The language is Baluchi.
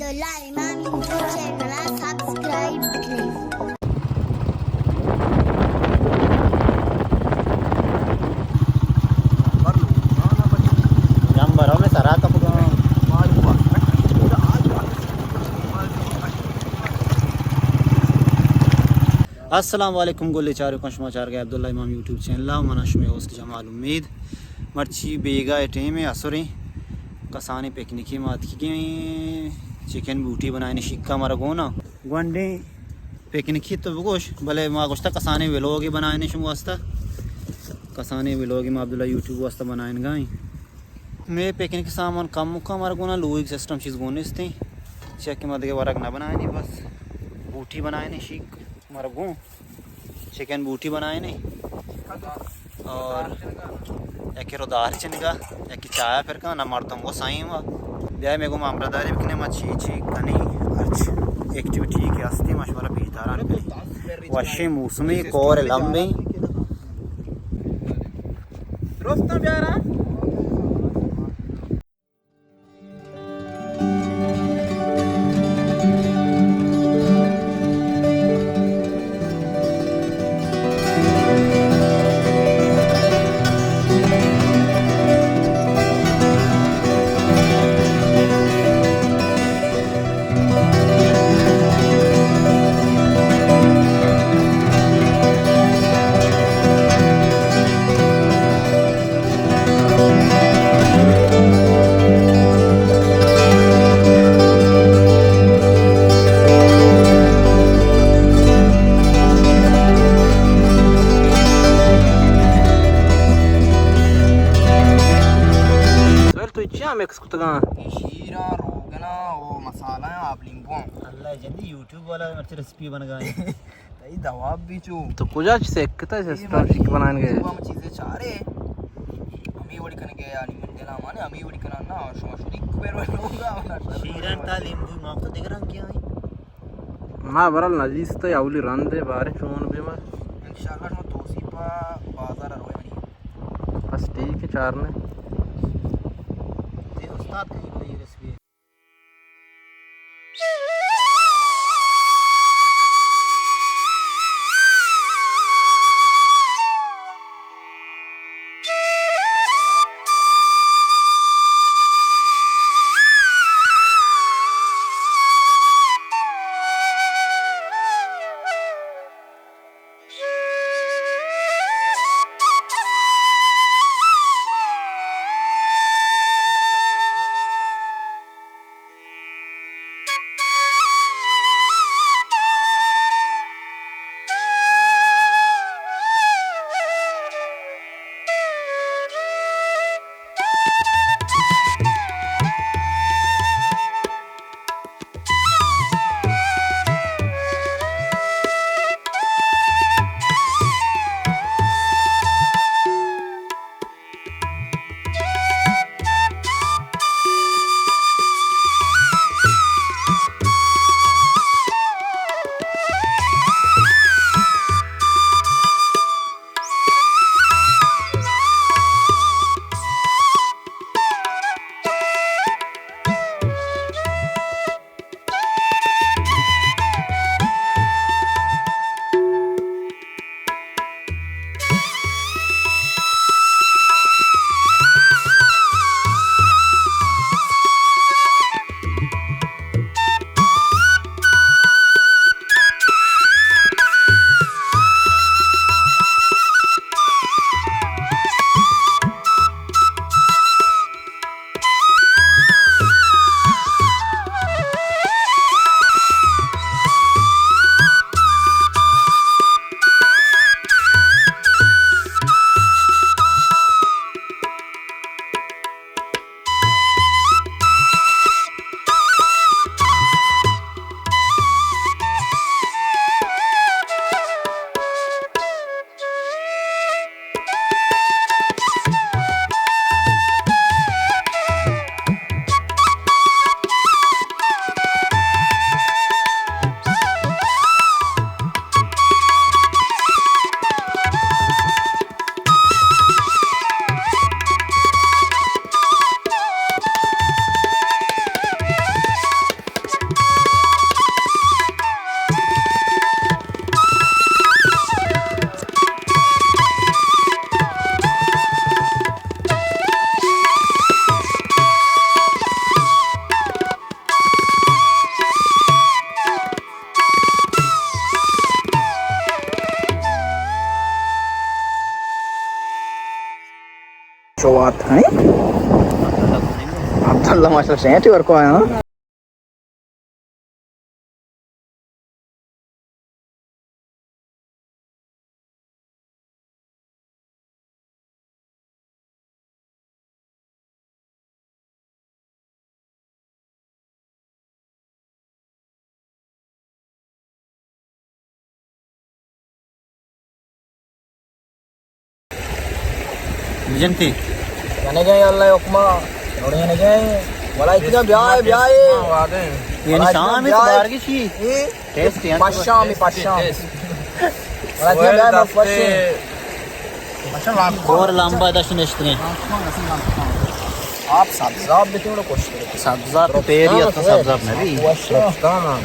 عبداللہ امام یوٹیوب چینل ءَ سبسکرائب بکنیں۔ جمبر ہمیں سرا کپگا۔ السلام علیکم گلیں چاروکاں، شما چارگ ءَ عبداللہ امام یوٹیوب چینل ءَ، من شمے ہوسٹ جمال امید۔ مرچی بیگاہ ٹیم ءَ، عصر ایں، کسانیں پکنکی ما اتکگیں، چکن بوٹی بنائیں، شیکا مارا گونا۔ گونڈیں پکنکی تو بگوش، بلے ما گوشتا کسانیں ویلوگے بنائیں شما واسطہ، کسانیں ویلوگے ما عبداللہ یوٹیوب واسطہ بنائیں گائیں۔ مے پکنک سامان کم مکا مارا گونا، لوگ سسٹم چیز گون نیستیں، چیا کہ ما دگہ ورگ نہ بنائیں، بس بوٹی بنائیں شیک مارا گون۔ چکن بوٹی بنائیں اور یکی رو دار چنگا، یکی چایا پر کن، نہ مردم وہ سائیں وا۔ بیا میں گو ہمراہ داری بکنے، ما چی چی کنی، ہرچ ایکٹیویٹی کہ ہستی، ما شمارا بیتاران بلی۔ وشیں موسمی کور لمبیں۔ درست بیارا۔ سہیل، تو چیا مکس کتگاں؟ اے شیراں، روگناں و مسالہ آں، آپ لیمبو آں۔ اللہ جندی یوٹیوب والا مرچی ریسپی بنگا ایں۔ تئی دواب بھی چو۔ تو کجا چی سیکھتا ہے اے سسٹم ماشی شیک بنائیں گے؟ ہم چیزیں چارے۔ ہمیں وڑی کنگے یعنی من دلا مانے ہمیں وڑی کنا نا، شما شدی کوئر وڑی ہوگا۔ شیران تا لیمبو ما تو دیگر رنگ کیا ہے؟ ما برال نزیست اولی رند بارے چون بے ما۔ انشاءاللہ شما توسیپا بازار روے منی۔ بس ٹھیک ہے، چارنے۔ تے استاد کہیں کوئی ریسپی؟ شوات، ہیں؟ عبداللہ ماشاءاللہ شینٹی ورکو آیا، ہاں؟ جنتی۔ جنے گئے اللہ حکمہ، جنے گئے۔ ولا اتنا بیائے، بیائے۔ یہ ولا اتنا نشان میں بیائے۔ تمہار کی چی؟ اے؟ ٹیسٹ یہاں پشام، پشام۔ ولا اتنا بیائے، بس پشام۔ اور لمبا دش نشتگیں۔ آپ سبزاب بکنو کشتے۔ سبزاب پہ پیری اتنا سبزاب نبی۔ وشا۔